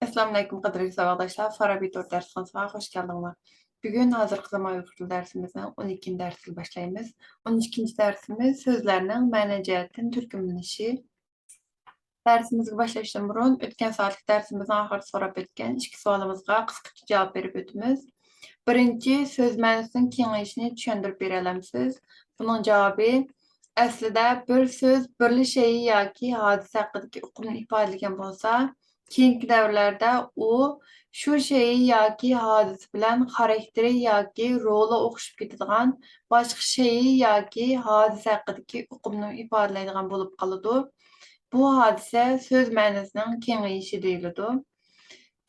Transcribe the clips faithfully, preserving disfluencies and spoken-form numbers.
ئەسسالامۇئەلەيكۇم، قەدىرلىك ساۋاقداشلار، فارابى تور دەرسخانىسىغا خۇش كەلدىڭلار. بۈگۈن ھازىرقى زامان ئۇيغۇر تىلى دەرسىمىزنىڭ ئون ئىككىنچى دەرسىنى باشلايمىز. ئون ئىككىنچى دەرسىمىز سۆزلەرنىڭ مەنە جەھەتتىن تۈركۈملىنىشى. دەرسىمىزگە باشلاشتىن بۇرۇن، ئۆتكەن سائەتلىك دەرسىمىزنىڭ ئاخىرىدا سوراپ ئۆتكەن ئىككى سوئالىمىزغا قىسقىچە جاۋاب بېرىپ ئۆتىمىز. بىرىنچى، سۆز مەنىسىنىڭ كېڭىيىشىنى چۈشەندۈرۈپ بېرەلەمسىز؟ بۇنىڭ جاۋابى، ئەسلىدە بىر سۆز بىرلا شەيئى ياكى ھادىسە ھەققىدىكى ئۇقۇمنى ئىپادىلىگەن بولسا، كېيىنكى دەۋرلەردە ئۇ شۇ شەيئى ياكى ھادىسە بىلەن خاراكتېرى ياكى رولى ئوخشىشىپ كېتىدىغان باشقا شەيئى ياكى ھادىسە ھەققىدىكى ئۇقۇمنى ئىپادىلەيدىغان بولۇپ قالىدۇ. بۇ ھادىسە سۆز مەنىسىنىڭ كېڭىيىشى دېيىلىدۇ.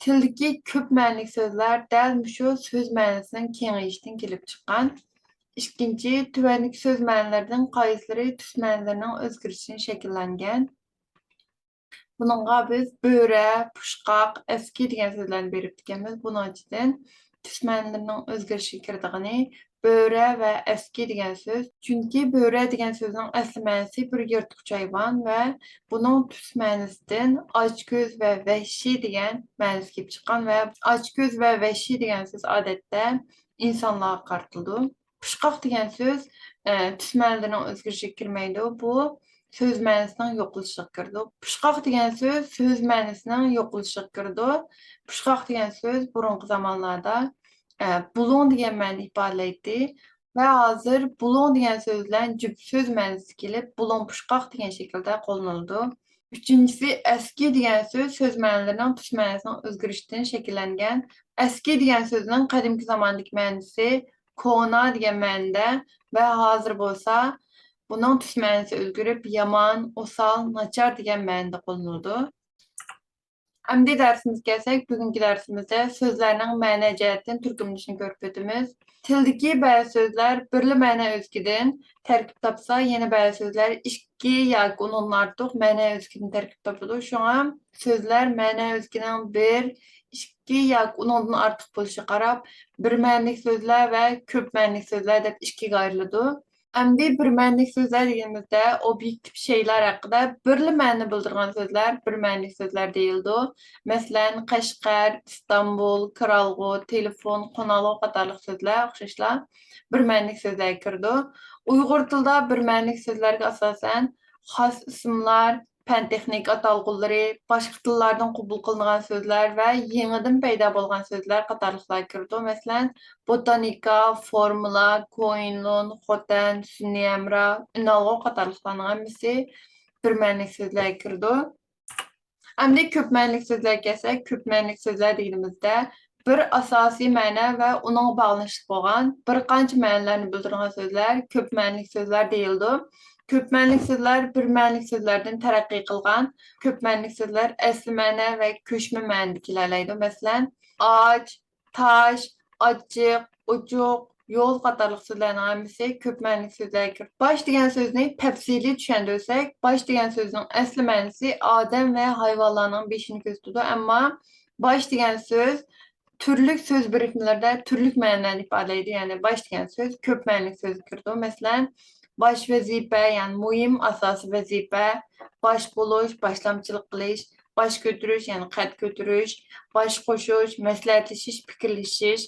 تىلدىكى كۆپ مەنىلىك سۆزلەر دەل مۇشۇ سۆز مەنىسىنىڭ كېڭىيىشىدىن كېلىپ چىققان. ئىككىنچى، تۆۋەندىكى سۆز مەنىلىرىدىن قايسىلىرى تۈس مەنىلىرىنىڭ ئۆزگىرىشىدىن شەكىللەنگەن؟ بۇنىڭغا بىز بۆرە، پۇشقاق، ئەسكى دېگەن سۆزلەرنى بېرىپتىكەنمىز. بۇنىڭ ئىچىدىن تۈس مەنىلىرىنىڭ ئۆزگىرىشىگە كىرىدىغىنى بۆرە ۋە ئەسكى دېگەن سۆز. چۈنكى بۆرە دېگەن سۆزنىڭ ئەسلى مەنىسى بىر يىرتقۇچ ھايۋان ۋە بۇنىڭ تۈس مەنىسىدىن ئاچكۆز ۋە ۋەھشىي دېگەن مەنىسى كېلىپ چىققان ۋە ئاچكۆز ۋە ۋەھشىي دېگەن سۆز ئادەتتە ئىنسانلارغا قارىتىلىدۇ. پۇشقاق دېگەن سۆز، ئە، تۈس مەنىلىرىنىڭ ئۆزگىرىشىگە كىرمەيدۇ. بۇ سۆز مەنىسىنىڭ يوقىلىشىغا كىرىدۇ. پۇشقاق دېگەن سۆز سۆز مەنىسىنىڭ يوقىلىشىغا كىرىدۇ. پۇشقاق دېگەن سۆز بۇرۇنقى زامانلاردا، ئە، بۇلۇڭ دېگەن مەنىنى ئىپادىلەيتتى. ۋە ھازىر بۇلۇڭ دېگەن سۆز بىلەن جۈپ سۆز مەنىسى كېلىپ، بۇلۇڭ پۇشقاق دېگەن شەكىلدە قوللىنىلىدۇ. ئۈچىنچىسى، ئەسكى دېگەن سۆز سۆز مەنىلىرىنىڭ تۈس مەنىسىنىڭ ئۆزگىرىشىدىن شەكىللەنگەن. ئەسكى دېگەن سۆزنىڭ قەدىمكى زاماندىكى مەنىسى كونا دېگەن مەنىدە ۋە ھازىر بولسا بۇنىڭ تۈس مەنىسى ئۆزگىرىپ، يامان، ئوسال، ناچار دېگەن مەنىدە قوللىنىلىدۇ. ئەمدى دەرسىمىزگە كەلسەك، بۈگۈنكى دەرسىمىزدە سۆزلەرنىڭ مەنە جەھەتتىن تۈركۈملىنىشىنى كۆرۈپ ئۆتىمىز. تىلدىكى بەزى سۆزلەر بىرلا مەنە ئۆزىكىدىن تەركىب تاپسا، يەنە بەزى سۆزلەر ئىككى ياكى ئۇنىڭدىن ئارتۇق مەنە ئۆزىكىدىن تەركىب تاپىدۇ. شۇڭا سۆزلەر مەنە ئۆزىكىنىڭ بىر، ئىككى ياكى ئۇنىڭدىن ئارتۇق بولۇشىغا قاراپ، بىر مەنىلىك سۆزلەر ۋە كۆپ مەنىلىك سۆزلەر دەپ ئىككىگە ئايرىلىدۇ. ئەمدى بىر مەنىلىك سۆزلەر دېگىنىمىزدە، ئوبيېكتىپ شەيلەر ھەققىدە بىرلا مەنىنى بىلدۈرىدىغان سۆزلەر بىر مەنىلىك سۆزلەر دېيىلىدۇ. مەسىلەن، قەشقەر، ئىستانبۇل، كىرئالغۇ، تېلېفون، قونالغۇ قاتارلىق سۆزلەر ئوخشاشلا بىر مەنىلىك سۆزلەرگە كىرىدۇ. ئۇيغۇر تىلىدا بىر مەنىلىك سۆزلەرگە ئاساسەن خاس ئىسىملار، پەن-تېخنىكا ئاتالغۇلىرى، باشقا تىللاردىن قوبۇل قىلىنغان سۆزلەر ۋە يېڭىدىن پەيدا بولغان سۆزلەر قاتارلىقلار كىرىدۇ. مەسىلەن، بوتانىكا، فورمۇلا، كوئىنلۇن، خوتەن، سۈنئىي ھەمراھ، ئۈنئالغۇ قاتارلىقلارنىڭ ھەممىسى بىر مەنىلىك سۆزلەرگە كىرىدۇ. ئەمدى كۆپ مەنىلىك سۆزلەرگە كەلسەك، كۆپ مەنىلىك سۆزلەر دېگىنىمىزدە بىر ئاساسىي مەنە ۋە ئۇنىڭغا باغلىنىشلىق بولغان بىر قانچە مەنىلەرنى بىلدۈرىدىغان سۆزلەر كۆپ مەنىلىك سۆزلەر دېيىلىدۇ. كۆپ مەنىلىك سۆزلەر بىر مەنىلىك سۆزلەردىن تەرەققىي قىلغان. كۆپ مەنىلىك سۆزلەر ئەسلى مەنە ۋە كۆچمە مەنىدە كېلەلەيدۇ. مەسىلەن، ئاچ، تاش، ئاچچىق، ئوچۇق، يول قاتارلىق سۆزلەرنىڭ ھەممىسى كۆپ مەنىلىك سۆزلەرگە كىرىدۇ. باش دېگەن سۆزنى تەپسىلىي چۈشەندۈرسەك، باش دېگەن سۆزنىڭ ئەسلى مەنىسى ئادەم ۋە ھايۋانلارنىڭ بېشىنى كۆرسىتىدۇ. ئەمما باش دېگەن سۆز تۈرلۈك سۆز بىرىكمىلىرىدە تۈرلۈك مەنىلەرنى ئىپادىلەيدۇ. يەنى باش دېگەن سۆز كۆپ مەنىلىك سۆزگە كىرىدۇ. مەسىلەن، باش ۋەزىپە، يەنى مۇھىم، ئاساسىي ۋەزىپە، باش بولۇش، باشلامچىلىق قىلىش، باش كۆتۈرۈش، يەنى قەد كۆتۈرۈش، باش قوشۇش، مەسلىھەتلىشىش، پىكىرلىشىش،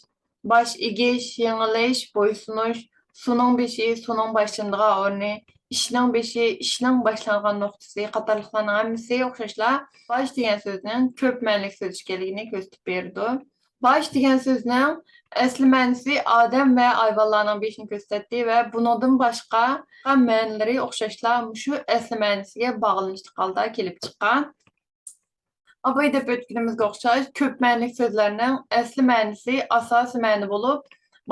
باش ئېگىش، يېڭىلىش، بويسۇنۇش، سۇنىڭ بېشى، سۇنىڭ باشلىنىدىغان ئورنى، ئىشنىڭ بېشى، ئىشنىڭ باشلانغان نۇقتىسى قاتارلىقلارنىڭ ھەممىسى ئوخشاشلا باش دېگەن سۆزنىڭ كۆپ مەنىلىك سۆز ئىكەنلىكىنى كۆرسىتىپ بېرىدۇ. باش دېگەن سۆزنىڭ ئەسلى مەنىسى ئادەم ۋە ھايۋانلارنىڭ بېشىنى كۆرسىتەتتى ۋە بۇنىڭدىن باشقا مەنىلىرى ئوخشاشلا مۇشۇ ئەسلى مەنىسىگە باغلىنىشلىق ھالدا كېلىپ چىققان. ئاۋۋال دەپ ئۆتكىنىمىزگە ئوخشاش، كۆپ مەنىلىك سۆزلەرنىڭ ئەسلى مەنىسى ئاساسىي مەنە بولۇپ،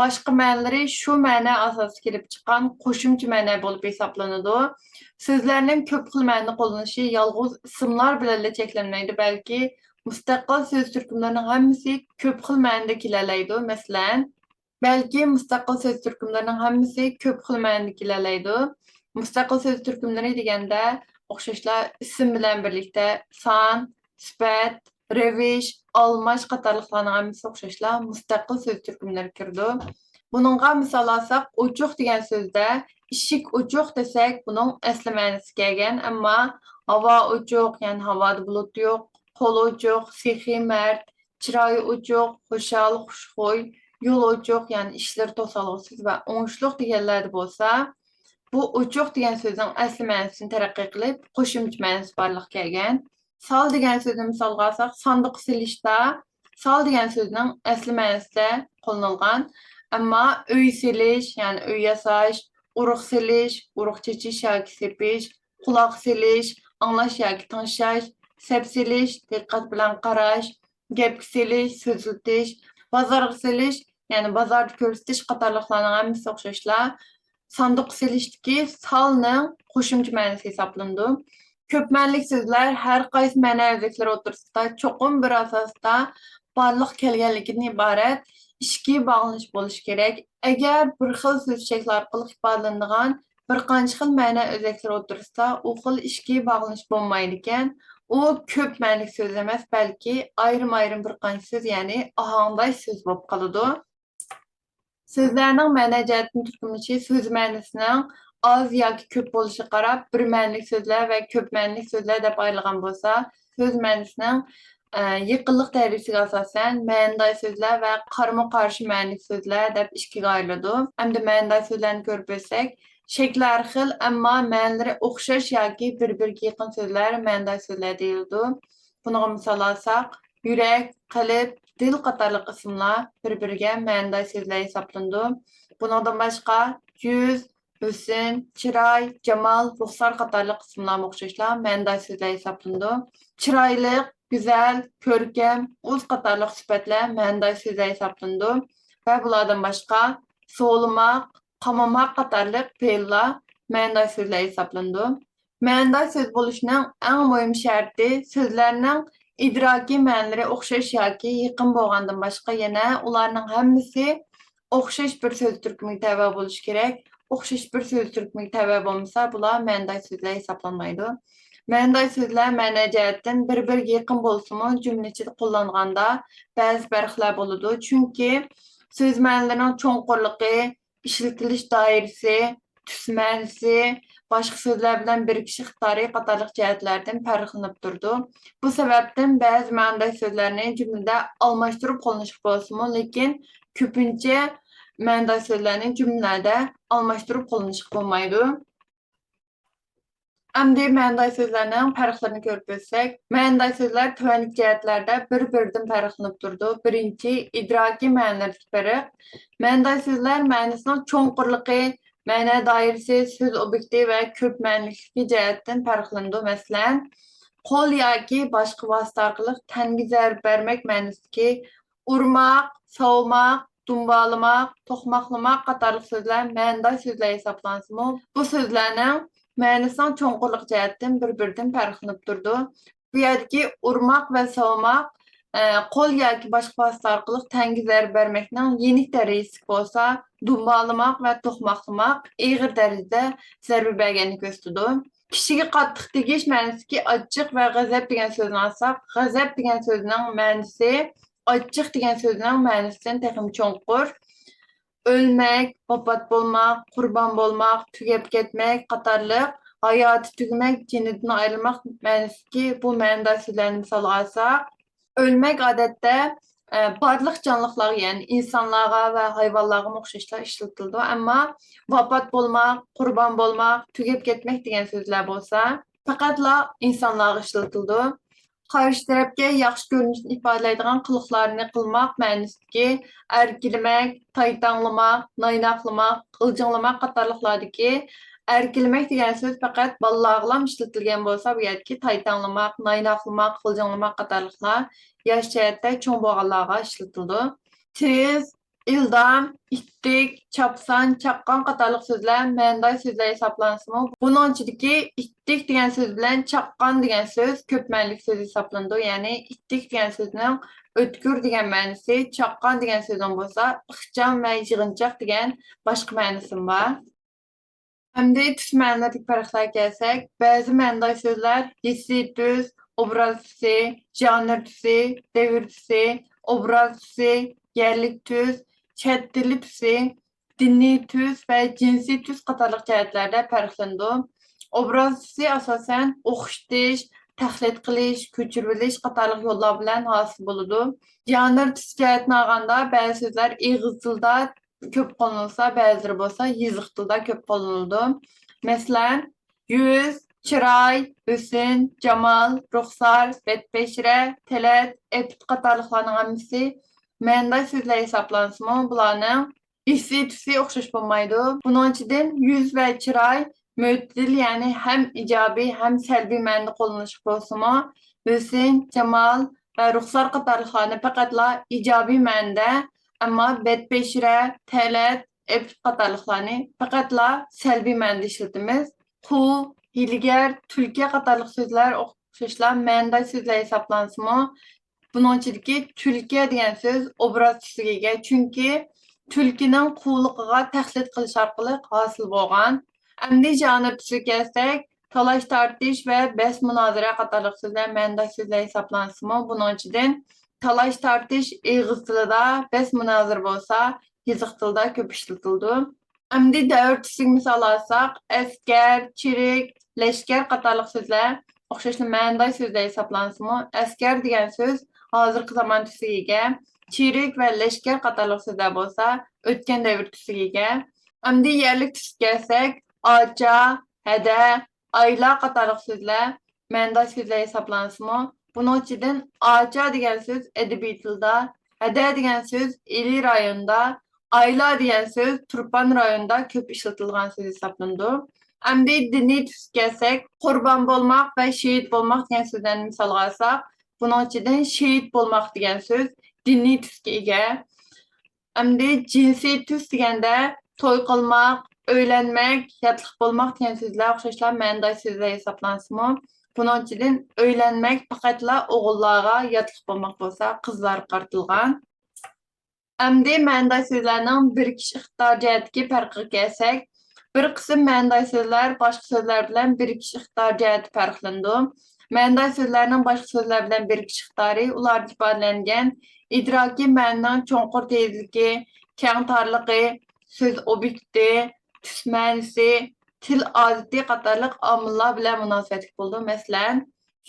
باشقا مەنىلىرى شۇ مەنە ئاساسىدا كېلىپ چىققان قوشۇمچە مەنە بولۇپ ھېسابلىنىدۇ. سۆزلەرنىڭ كۆپ خىل مەنىدە قوللىنىشى يالغۇز ئىسىملار بىلەنلا چەكلەنمەيدۇ، بەلكى مۇستەقىل سۆز تۈركۈملىرىنىڭ ھەممىسى كۆپ خىل مەنىدە كېلەلەيدۇ. مەسىلەن، بەلكى مۇستەقىل سۆز تۈركۈملىرىنىڭ ھەممىسى كۆپ خىل مەنىدە كېلەلەيدۇ. مۇستەقىل سۆز تۈركۈملىرى دېگەندە ئوخشاشلا ئىسىم بىلەن بىرلىكتە سان، سۈپەت، رەۋىش، ئالماش قاتارلىقلارنىڭ ھەممىسى ئوخشاشلا مۇستەقىل سۆز تۈركۈملىرىگە كىرىدۇ. بۇنىڭغا مىسال ئالساق، ئوچۇق دېگەن سۆزدە ئىشىك ئوچۇق دېسەك، بۇنىڭ ئەسلى مەنىسى كەلگەن، ئەمما ھاۋا ئوچۇق، يەنى ھاۋادا بۇلۇت يوق، قول ئوچۇق، سېخىي مەرد، چىرايى ئوچۇق، خۇشال، خۇشخۇي، يولى ئوچۇق، يەنى ئىشلىرى توسالغۇسىز ۋە ئوڭۇشلۇق دېگەنلەردە بولسا، بۇ ئوچۇق دېگەن سۆزنىڭ ئەسلى مەنىسىدىن تەرەققىي قىلىپ، قوشۇمچە مەنىسى بارلىققا كەلگەن. سال دېگەن سۆزنى مىسالغا ئالساق، ساندۇققا سېلىشتا، سال دېگەن سۆزنىڭ ئەسلى مەنىسىدە قوللىنىلغان. ئەمما ئۆي سېلىش، يەنى ئۆي ياساش، ئۇرۇق سېلىش، ئۇرۇق چېچىش ياكى سېپىش، قۇلاق سېلىش، ئاڭلاش ياكى تىڭشاش، سەپ سېلىش، دىققەت بىلەن قاراش، گەپكە سېلىش، سۆزلىتىش، بازارغا سېلىش، يەنى بازاردا كۆرسىتىش قاتارلىقلارنىڭ ھەممىسى ئوخشاشلا ساندۇققا سېلىشتىكى سالنىڭ قوشۇمچە مەنىسى ھېسابلىنىدۇ. كۆپ مەنىلىك سۆزلەر ھەر قايسى مەنە ئۆزەكلىرى ئوتتۇرىسىدا چوقۇم بىر ئاساستا بارلىققا كەلگەنلىكىدىن ئىبارەت ئىچكى باغلىنىش بولۇشى كېرەك. ئەگەر بىر خىل سۆز شەكلى ئارقىلىق ئىپادىلىنىدىغان بىر قانچە خىل مەنە ئۆزەكلىرى ئوتتۇرىسىدا ئۇ خىل ئىچكى باغلىنىش بولمايدىكەن، ئۇ كۆپ مەنىلىك سۆز ئەمەس، بەلكى ئايرىم-ئايرىم بىر قانچە سۆز، يەنى ئاھاڭداش سۆز بولۇپ قالىدۇ. سۆزلەرنىڭ مەنە جەھەتتىن تۈركۈملىشى سۆز مەنىسىنىڭ ئاز ياكى كۆپ بولۇشىغا قاراپ، بىر مەنىلىك سۆزلەر ۋە كۆپ مەنىلىك سۆزلەر دەپ ئايرىلغان بولسا، سۆز مەنىسىنىڭ، ئە، يېقىنلىق دەرىجىسىگە ئاساسەن، مەنىدار سۆزلەر ۋە قارىمۇ-قارشى مەنىلىك سۆزلەر دەپ ئىككىگە ئايرىلىدۇ. ئەمدى مەنىدار سۆزلەرنى كۆرۈپ ئۆتسەك، شەكلى ھەر خىل، ئەمما مەنىلىرى ئوخشاش ياكى بىر-بىرىگە يېقىن سۆزلەر مەنىدار سۆزلەر دېيىلىدۇ. بۇنىڭغا مىسال ئالساق، يۈرەك، قەلب، دىل قاتارلىق ئىسىملار بىر-بىرىگە مەنىدار سۆزلەر ھېسابلىنىدۇ. بۇنىڭدىن باشقا، يۈز، ھۆسن، چىراي، جامال، رۇخسار قاتارلىق ئىسىملارمۇ ئوخشاشلا مەنىدار سۆزلەر ھېسابلىنىدۇ. چىرايلىق، گۈزەل، كۆركەم، ئۇز قاتارلىق سۈپەتلەر مەنىدار سۆزلەر ھېسابلىنىدۇ ۋە بۇلاردىن باشقا، سولىماق، قامىماق قاتارلىق پېئىللار مەنىدار سۆزلەر ھېسابلىنىدۇ. مەنىدار سۆز بولۇشنىڭ ئەڭ مۇھىم شەرتى سۆزلەرنىڭ ئىدراكىي مەنىلىرى ئوخشاش ياكى يېقىن بولغاندىن باشقا، يەنە ئۇلارنىڭ ھەممىسى ئوخشاش بىر سۆز تۈركۈمىگە تەۋە بولۇشى كېرەك. ئوخشاش بىر سۆز تۈركۈمىگە تەۋە بولمىسا، بۇلار مەنىدار سۆزلەر ھېسابلانمايدۇ. مەنىدار سۆزلەر مەنە جەھەتتىن بىر-بىرىگە يېقىن بولسىمۇ، جۈملە ئىچىدە قوللانغاندا بەزى پەرقلەر بولىدۇ. چۈنكى سۆز مەنىلىرىنىڭ چوڭقۇرلۇقى، ئىشلىتىلىش دائىرىسى، تۈس مەنىسى، باشقا سۆزلەر بىلەن بىرىكىش ئىقتىدارى قاتارلىق جەھەتلەردىن پەرقلىنىپ تۇرىدۇ. بۇ سەۋەبتىن بەزى مەنىداش سۆزلەرنى جۈملىدە ئالماشتۇرۇپ قوللىنىشقا بولسىمۇ، لېكىن كۆپىنچە مەنىداش سۆزلەرنى جۈملىلەردە ئالماشتۇرۇپ قوللىنىشقا بولمايدۇ. ئەمدى مەنىداش سۆزلەرنىڭ پەرقلىرىنى كۆرۈپ ئۆتسەك، مەنىداش سۆزلەر تۆۋەندىكى جەھەتلەردە بىر-بىرىدىن پەرقلىنىپ تۇرىدۇ. بىرىنچى، ئىدراكىي مەنىلىرىدىكى پەرق. مەنىداش سۆزلەر مەنىسىنىڭ چوڭقۇرلۇقى، مەنە دائىرىسى، سۆز ئوبيېكتى ۋە كۆپ مەنىلىكلىكى جەھەتتىن پەرقلىنىدۇ. مەسىلەن، قول ياكى باشقا ۋاسىتە ئارقىلىق تەنگە زەربە بەرمەك مەنىسىدىكى ئۇرماق، ساۋماق، دۇمبالىماق، توقماقلىماق قاتارلىق سۆزلەر مەنىداش سۆزلەر ھېسابلانسىمۇ، بۇ سۆزلەرنىڭ مەنىسىنىڭ چوڭقۇرلۇق جەھەتتىن بىر-بىرىدىن پەرقلىنىپ تۇرىدۇ. بۇ يەردىكى ئۇرماق ۋە ساۋماق، ئە، قول ياكى باشقا ۋاسىتە ئارقىلىق تەنگە زەربە بەرمەكنىڭ يېنىك دەرىجىسى بولسا، دۇمبالىماق ۋە توقماقلىماق ئېغىر دەرىجىدە زەربە بەرگەننى كۆرسىتىدۇ. كىشىگە قاتتىق تېگىش مەنىسىدىكى ئاچچىق ۋە غەزەپ دېگەن سۆزنى ئالساق، غەزەپ دېگەن سۆزنىڭ مەنىسى ئاچچىق دېگەن سۆزنىڭ مەنىسىدىن تېخىمۇ چوڭقۇر. ئۆلمەك، ۋاپات بولماق، قۇربان بولماق، تۈگەپ كەتمەك قاتارلىق ھاياتى تۈگىمەك، جېنىدىن ئايرىلماق مەنىسىدىكى بۇ مەنىداش سۆزلەرنى مىسالغا ئالساق، ئۆلمەك ئادەتتە، ئە، بارلىق جانلىقلارغا، يەنى ئىنسانلارغا ۋە ھايۋانلارغىمۇ ئوخشاشلا ئىشلىتىلىدۇ. ئەمما ۋاپات بولماق، قۇربان بولماق، تۈگەپ كەتمەك دېگەن سۆزلەر بولسا پەقەتلا ئىنسانلارغا ئىشلىتىلىدۇ. قارشى تەرەپكە ياخشى كۆرۈنۈشنى ئىپادىلەيدىغان قىلىقلارنى قىلماق مەنىسىدىكى ئەركىلىمەك، تايتاڭلىماق، نايناقلىماق، غىلجىڭلىماق قاتارلىقلاردىكى ئەركىلىمەك دېگەن سۆز پەقەت بالىلارغىلا ئىشلىتىلگەن بولسا، بۇ يەردىكى تايتاڭلىماق، نايناقلىماق، غىلجىڭلىماق قاتارلىقلار ياش جەھەتتە چوڭ بولغانلارغا ئىشلىتىلىدۇ. تېز، ئىلدام، ئىتتىك، چاپسان، چاققان قاتارلىق سۆزلەر مەنىداش سۆزلەر ھېسابلانسىمۇ، بۇنىڭ ئىچىدىكى ئىتتىك دېگەن سۆز بىلەن چاققان دېگەن سۆز كۆپ مەنىلىك سۆز ھېسابلىنىدۇ. يەنى ئىتتىك دېگەن سۆزنىڭ ئۆتكۈر دېگەن مەنىسى، چاققان دېگەن سۆزنىڭ بولسا ئىخچام ۋە يىغىنچاق دېگەن باشقا مەنىسىمۇ بار. ئەمدى تۈس مەنىلىرىدىكى پەرقلەرگە كەلسەك، بەزى مەنىداش سۆزلەر ھېسسىي تۈس، ئوبراز تۈسى، ژانىر تۈسى، دەۋر تۈسى، ئوبراز تۈسى، يەرلىك تۈس، چەت تىلى تۈسى، دىنىي تۈس ۋە جىنسىي تۈس قاتارلىق جەھەتلەردە پەرقلىنىدۇ. ئوبراز تۈسى ئاساسەن ئوخشىتىش، تەقلىد قىلىش، كۆچۈرۈۋېلىش قاتارلىق يوللار بىلەن ھاسىل بولىدۇ. ژانىر تۈس جەھەتتىن ئالغاندا، بەزى سۆزلەر ئېغىز تىلدا كۆپ قوللىنىلسا، بەزىلىرى بولسا يېزىق تىلدا كۆپ قوللىنىلىدۇ. مەسىلەن، يۈز، چىراي، ھۆسن، جامال، رۇخسار، بەتبەشىرە، تەلەت، ئەپت قاتارلىقلارنىڭ ھەممىسى مەنىداش سۆزلەر ھېسابلانسىمۇ، بۇلارنىڭ ئىسى تۈسى ئوخشاش بولمايدۇ. بۇنىڭ ئىچىدىن يۈز ۋە چىراي مۆتىدىل، يەنى ھەم ئىجابىي، ھەم سەلبىي مەنىدە قوللىنىشلىق بولسىمۇ، ھۆسن، جامال ۋە رۇخسار قاتارلىقلارنى پەقەتلا ئىجابىي مەنىدە، ئەمما بەتبەشىرە، تەلەت، ئەپت قاتارلىقلارنى پەقەتلا سەلبىي مەنىدە ئىشلىتىمىز. قۇ، ھىيلىگەر، تۈلكە قاتارلىق سۆزلەر ئوخشاشلا مەنىداش سۆزلەر ھېسابلانسىمۇ، بۇنىڭ ئىچىدىكى تۈلكە دېگەن سۆز ئوبراز تۈسىگە ئىگە، چۈنكى تۈلكىنىڭ قۇلىقىغا تەقلىد قىلىش ئارقىلىق ھاسىل بولغان. ئەمدى ژانىر تۈسىگە كەلسەك، تالاش-تارتىش ۋە بەس-مۇنازىرە قاتارلىق سۆزلەر مەنىداش سۆزلەر ھېسابلانسىمۇ، بۇنىڭ ئىچىدىن تالاش-تارتىش ئېغىز تىلىدا، بەس-مۇنازىرە بولسا يېزىق تىلىدا كۆپ ئىشلىتىلىدۇ. ئەمدى دەۋر تۈسىگە مىسال ئالساق، ئەسكەر، چېرىك، لەشكەر قاتارلىق سۆزلەر ئوخشاشلا مەنىداش سۆزلەر ھېسابلانسىمۇ، ئەسكەر دېگەن سۆز ھازىرقى زامان تۈسىگە ئىگە، چېرىك ۋە لەشكەر قاتارلىق سۆزلەر بولسا ئۆتكەن دەۋر تۈسىگە ئىگە. ئەمدى يەرلىك تۈسكە كەلسەك، ئاچا، ھەدە، ئايلا قاتارلىق سۆزلەر مەنىداش سۆزلەر ھېسابلانسىمۇ، بۇنىڭ ئىچىدىن ئاچا دېگەن سۆز ئەدەبىي تىلدا، ھەدە دېگەن سۆز ئىلى رايونىدا، ئايلا دېگەن سۆز تۇرپان رايونىدا كۆپ ئىشلىتىلىدىغان سۆز ھېسابلىنىدۇ. ئەمدى دىنىي تۈسكە كەلسەك، قۇربان بولماق ۋە شېھىت بولماق دېگەن سۆزلەرنى مىسالغا ئالساق، بۇنىڭ ئىچىدىن شېھىت بولماق دېگەن سۆز دىنىي تۈسكە ئىگە. ئەمدى جىنسىي تۈس دېگەندە، توي قىلماق، ئۆيلەنمەك، ياتلىق بولماق دېگەن سۆزلەر ئوخشاشلا مەنىداش سۆزلەر ھېسابلانسىمۇ، بۇنىڭ ئىچىدىن ئۆيلەنمەك پەقەتلا ئوغۇللارغا، ياتلىق بولماق بولسا قىزلارغا قارىتىلغان. ئەمدى مەنىداش سۆزلەرنىڭ بىرىكىش ئىقتىدارى جەھەتتىكى پەرقىگە كەلسەك، بىر قىسىم مەنىداش سۆزلەر باشقا سۆزلەر بىلەن بىرىكىش ئىقتىدارى جەھەتتە پەرقلىنىدۇ. مەنىداش سۆزلەرنىڭ باشقا سۆزلەر بىلەن بىرىكىش ئىقتىدارى ئۇلاردا ئىپادىلەنگەن ئىدراكىي مەنىنىڭ چوڭقۇر تېزلىكى، كەڭ تارلىقى، سۆز ئوبيېكتى، تۈس مەنىسى، تىل ئادىتى قاتارلىق ئامىللار بىلەن مۇناسىۋەتلىك بولىدۇ. مەسىلەن،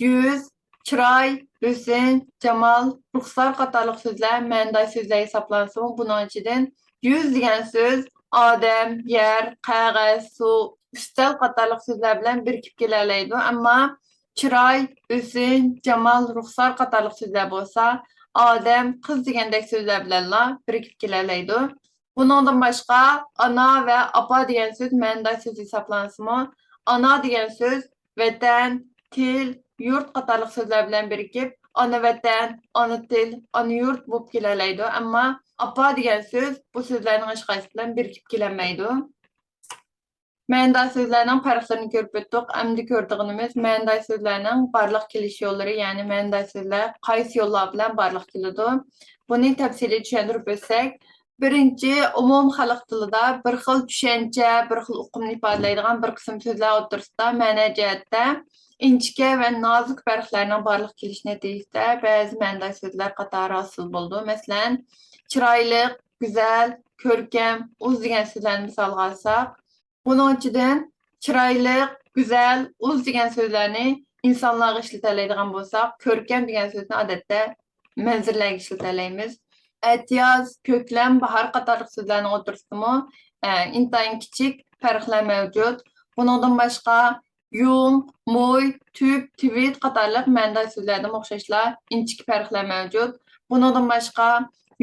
يۈز، چىراي، ھۆسن، جامال، رۇخسار قاتارلىق سۆزلەر مەنىداش سۆزلەر ھېسابلانسىمۇ، بۇنىڭ ئىچىدىن يۈز دېگەن سۆز ئادەم، يەر، قەغەز، سۇ، ئۈستەل قاتارلىق سۆزلەر بىلەن بىرىكىپ كېلەلەيدۇ. ئەمما چىراي، ھۆسن، جامال، رۇخسار قاتارلىق سۆزلەر بولسا ئادەم، قىز دېگەندەك سۆزلەر بىلەنلا بىرىكىپ كېلەلەيدۇ. بۇنىڭدىن باشقا، ئانا ۋە ئاپا دېگەن سۆز مەنىداش سۆز ھېسابلانسىمۇ، ئانا دېگەن سۆز ۋەتەن، تىل، يۇرت قاتارلىق سۆزلەر بىلەن بىرىكىپ، ئانا ۋەتەن، ئانا تىل، ئانا يۇرت بولۇپ كېلەلەيدۇ. ئەمما ئاپا دېگەن سۆز بۇ سۆزلەرنىڭ ھېچقايسىسى بىلەن بىرىكىپ كېلەلمەيدۇ. مەنىداش سۆزلەرنىڭ پەرقلىرىنى كۆرۈپ ئۆتتۇق. ئەمدى كۆرىدىغىنىمىز مەنىداش سۆزلەرنىڭ بارلىققا كېلىش يوللىرى، يەنى مەنىداش سۆزلەر قايسى يوللار بىلەن بارلىققا كېلىدۇ؟ بۇنى تەپسىلىي چۈشەندۈرۈپ ئۆتسەك، بىرىنچى، ئومۇمىي خەلق تىلىدا بىر خىل چۈشەنچە، بىر خىل ئۇقۇمنى ئىپادىلەيدىغان بىر قىسىم سۆزلەر ئوتتۇرىسىدا مەنە جەھەتتە ئىنچىكە ۋە نازۇك پەرقلەرنىڭ بارلىققا كېلىشى نەتىجىسىدە بەزى مەنىداش سۆزلەر قاتارى ھاسىل بولىدۇ. مەسىلەن، چىرايلىق، گۈزەل، كۆركەم، ئۇز دېگەن سۆزلەرنى مىسالغا ئالساق، بۇنىڭ ئىچىدىن چىرايلىق، گۈزەل، ئۇز دېگەن سۆزلەرنى ئىنسانلارغا ئىشلىتەلەيدىغان بولساق، كۆركەم دېگەن سۆزنى ئادەتتە مەنزىرىلەرگە ئىشلىتەلەيمىز. ئەتىياز، كۆكلەم، باھار قاتارلىق سۆزلەرنىڭ ئوتتۇرىسىدىمۇ، ئە، ئىنتايىن كىچىك پەرقلەر مەۋجۇت. بۇنىڭدىن باشقا، يۇڭ، مۇي، تۈپ، تىۋىت قاتارلىق مەنىداش سۆزلەردىمۇ ئوخشاشلا ئىنچىكە پەرقلەر مەۋجۇت. بۇنىڭدىن باشقا،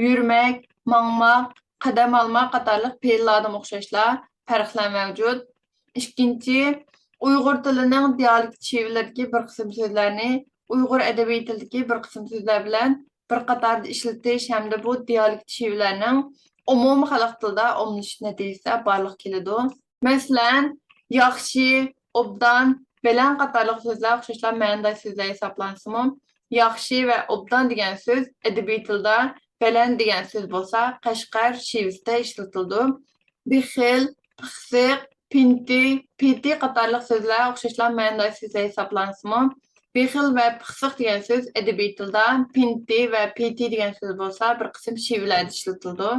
يۈرمەك، ماڭماق، قەدەم ئالماق قاتارلىق پېئىللاردىمۇ ئوخشاشلا پەرقلەر مەۋجۇت. ئىككىنچى، ئۇيغۇر تىلىنىڭ دىئالېكت شېۋىلىرىدىكى بىر قىسىم سۆزلەرنى ئۇيغۇر ئەدەبىي تىلىدىكى بىر قىسىم سۆزلەر بىلەن بىر قاتاردا ئىشلىتىش ھەمدە بۇ دىئالېكت شېۋىلەرنىڭ ئومۇمىي خەلق تىلىدا ئومۇملىشىش نەتىجىسىدە بارلىققا كېلىدۇ. مەسىلەن، ياخشى، ئوبدان، بەلەن قاتارلىق سۆزلەر ئوخشاشلا مەنىداش سۆزلەر ھېسابلانسىمۇ، ياخشى ۋە ئوبدان دېگەن سۆز ئەدەبىي تىلدا، بەلەن دېگەن سۆز بولسا قەشقەر شېۋىسىدە ئىشلىتىلىدۇ. بېخىل، پىخسىق، پىنتى، پىتى قاتارلىق سۆزلەر ئوخشاشلا مەنىداش سۆزلەر ھېسابلانسىمۇ، بېخىل ۋە پىخسىق دېگەن سۆز ئەدەبىي تىلدا، پىنتى ۋە پىتى دېگەن سۆز بولسا بىر قىسىم شېۋىلەردە ئىشلىتىلىدۇ.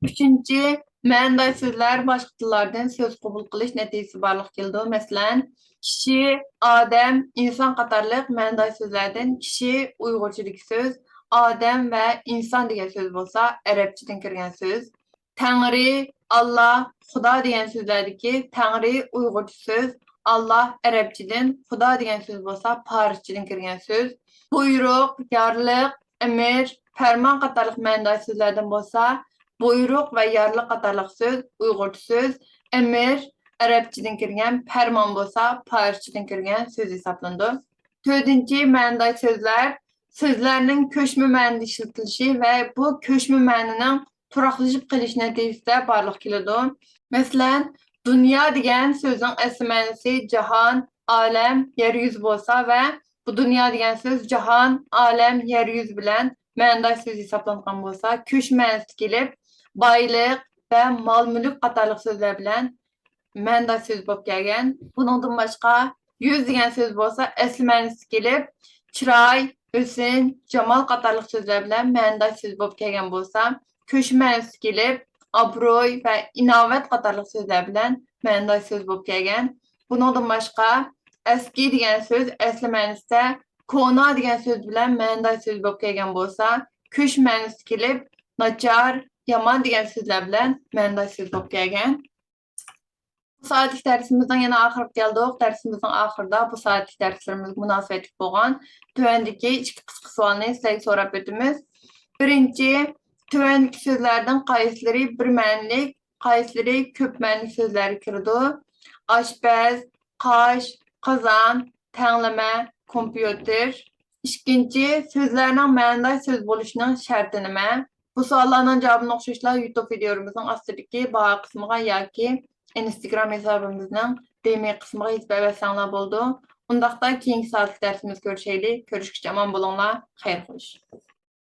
ئۈچىنچى، مەنىداش سۆزلەر باشقا تىللاردىن سۆز قوبۇل قىلىش نەتىجىسى بارلىققا كېلىدۇ. مەسىلەن، كىشى، ئادەم، ئىنسان قاتارلىق مەنىداش سۆزلەردىن كىشى ئۇيغۇرچىدىكى سۆز، ئادەم ۋە ئىنسان دېگەن سۆز بولسا ئەرەبچىدىن كىرگەن سۆز. تەڭرى، ئاللا، خۇدا دېگەن سۆزلەردىكى تەڭرى ئۇيغۇرچە سۆز، ئاللا ئەرەبچىدىن، خۇدا دېگەن سۆز بولسا پارسچىدىن كىرگەن سۆز. بۇيرۇق، يارلىق، ئەمىر، پەرمان قاتارلىق مەنىداش سۆزلەردىن بولسا بۇيرۇق ۋە يارلىق قاتارلىق سۆز ئۇيغۇرچە سۆز، ئەمىر ئەرەبچىدىن كىرگەن، پەرمان بولسا پارسچىدىن كىرگەن سۆز ھېسابلىنىدۇ. تۆتىنچى مەنىداش سۆزلەر سۆزلەرنىڭ كۆچمە مەنىدە ئىشلىتىلىشى ۋە بۇ كۆچمە مەنىنىڭ تۇراقلىشىپ قېلىش نەتىجىسىدە بارلىققا كېلىدۇ. مەسىلەن، دۇنيا دېگەن سۆزنىڭ ئەسلى مەنىسى جاھان، ئالەم، يەر يۈزى بولسا ۋە بۇ دۇنيا دېگەن سۆز جاھان، ئالەم، يەر يۈزى بىلەن مەنىداش سۆز ھېسابلانغان بولسا، كۆچمە مەنىسىدە كېلىپ، بايلىق ۋە مال-مۈلۈك قاتارلىق سۆزلەر بىلەن مەنىداش سۆز بولۇپ كەلگەن. بۇنىڭدىن باشقا، يۈز دېگەن سۆز بولسا ئەسلى مەنىسىدە كېلىپ، چىراي، ھۆسن، جامال قاتارلىق سۆزلەر بىلەن مەنىداش سۆز بولۇپ كەلگەن بولسا، كۆچمە مەنىسىدە كېلىپ، ئابرۇي ۋە ئىناۋەت قاتارلىق سۆزلەر بىلەن مەنىداش سۆز بولۇپ كەلگەن. بۇنىڭدىن باشقا، ئەسكى دېگەن سۆز ئەسلى مەنىسىدە كونا دېگەن سۆز بىلەن مەنىداش سۆز بولۇپ كەلگەن بولسا، كۆچمە مەنىسىدە كېلىپ، ناچار، يامان دېگەن سۆزلەر بىلەن مەنىداش سۆز بولۇپ كەلگەن. بۇ سائەتلىك دەرسىمىزنىڭ يەنە ئاخىرىغا كەلدۇق. دەرسىمىزنىڭ ئاخىرىدا بۇ سائەتلىك دەرسلىرىمىزگە مۇناسىۋەتلىك بولغان تۆۋەندىكى ئىككى قىسقا سوئالنى سىلەرگە سوراپ ئۆتىمىز. بىرىنچى، تۆۋەندىكى سۆزلەردىن قايسىلىرى بىر مەنىلىك، قايسىلىرى كۆپ مەنىلىك سۆزلەرگە كىرىدۇ؟ ئاشپەز، قاش، قازان، تەڭلىمە، كومپيۇتېر. ئىككىنچى، سۆزلەرنىڭ مەنىداش سۆز بولۇشىنىڭ شەرتى نېمە؟ بۇ سوئاللارنىڭ جاۋابىنى ئوخشاشلا يۇتۇب ۋىدىيولىرىمىزنىڭ ئاستىدىكى باھا قىسمىغا ياكى ئىنستاگرام ھېسابىمىزنىڭ دىم قىسمىغا يېزىپ ئەۋەتسەڭلار بولىدۇ. ئۇنداقتا كېيىنكى سائەتلىك دەرسىمىزدە كۆرۈشەيلى. كۆرۈشكىچە ئامان بولۇڭلار. خەير خوش.